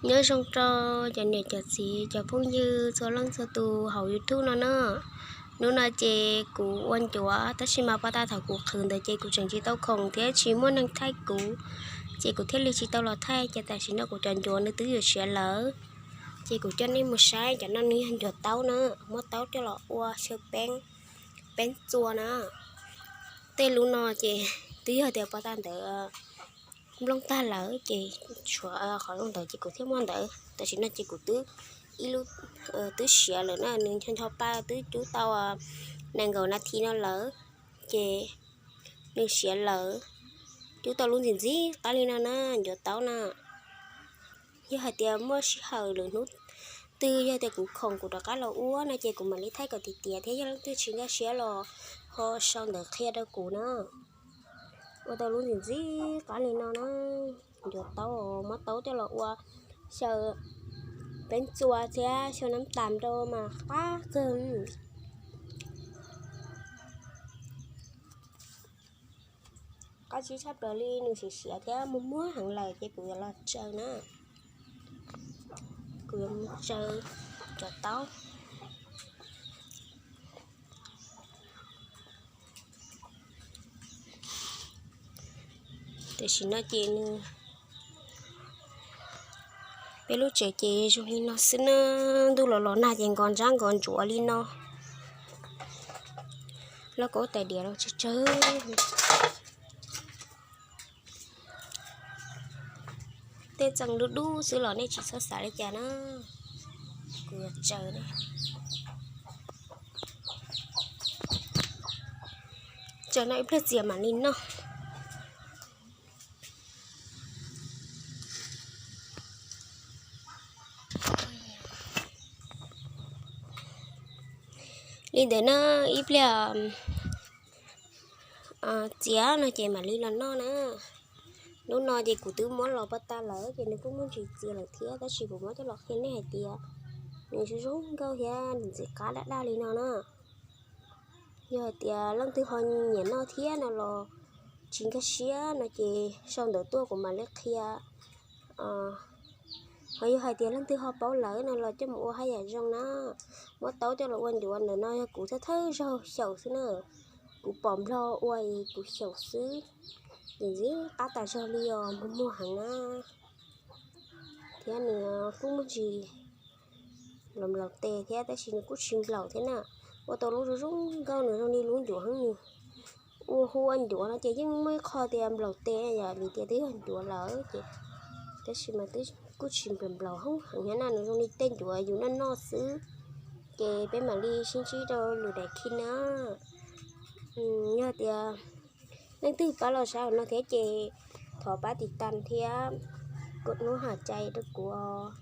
Nyob zoo rau cov niam cov txiv cov phooj ywg txhua leej txhua tus hauv YouTube no na. Hnub no ces kuv ua ncuav tab sis mas pom tag thaum kuv qhwv ntawd ces kuv tseem tsis tau khoom thiab tsis muaj neeg thaij kuv, ces kuv thiaj li tsis tau los thaij. Ces tam sim no kuv cov ncuav nws twb yuav siav lawm, ces kuv coj nej mus saib cov no nws yog ncuav taub na, muab taub coj los ua xyaw peeb, peeb txua na. Tej lub no ces twb yog tias pom tag ntawd nplooj tag lawm ces tshuav qhov zoo ntawd ces kuv thiaj muab ntawd. Tam sim no ces kuv twb ib lub twb siav lawm na, nws ncho ncho pa twb cub tau nees nkaum nas this no lawm, ces nws siav lawm, cub tau lub ntxim ntxim qab li no na, ncuav taub na. Yog hais tias muaj sij hawm lwm hnub twg yog tias kuv khoom kuv rov qab los ua no ces kuv mam li thaij kom tiav tiav thiab yog leej twg tsis nkag siab los ho sau ntawv qhia rau kuv na. Ua tau lub ntxim ntxim qab li no na, ncuav taub, muab taub coj los ua xyaw peeb txua thiab xyaw nab tas rau mas qab kawg. Qab zib tshaj plaws li, nws siav siav thiab muag muag heev lawm ces kuv yuav los tsaws na. Kuv yuav mus tsaws cov taub. Tam sim no ces nws, peb lub tsev ces zoo li no xwb na. Ntuj los los nag ces nkos ntsab nkos ntsuav li no. Loj kaub tais diav los tsawg tsawg. Tej txee dub dub xwb los nej tsis txhob xav li cas na. Kuv yuav tsaws, tsaws no ib pliag txias mam li noj. Li ntawd na, ib pliag txias no ces mam li los noj na. Lub no ces kuv twb muab los pov tas lawm ces nws kuj muaj ntsis txias lawm thiab, tab sis kuv muab coj los qhia nej hais tias nws zoo zoo nkauj thiab ntxim qab daj daj li no na. Yog hais tias leej twg ho nyiam noj thiab no los tsis nkag siab no ces sau ntawv tuaj kuv mam li qhia. Ho yog hais tias leej twg ho paub lawm no los coj mus ua haj yam zoo na. Muab taub coj los ua ncuav ntawm no yog kuv thawj thawj zaug xyaum xwb na. Kuv pom nplog ua es kuv xyaum xwb. Ntxim ntxim qab tas zog li os, muag muag heev na. Thiab nws kuj muaj ntsis nplaum nplaum tes thiab, tab sis nws kuj tsis nplaum thiab na. Ua tau lub zoo zoo nkauj, nws zoo li lub ncuav heev. Ua hu ua ncuav no ces yeej muaj ib qho tias nplaum tes yom, vim tias twb yog ncuav lawm ces, tab sis mas kuj tsis nplaum nplaum heev heev thiab na, nws zoo li tej ncuav yus noj noj xwb. Ces peb mam li sib ntsib rau lwm daim khi na. Yog tias leej twg pab los saib no thiab ces thov pab tiv tas thiab kos hnub hais cai rau kuv os.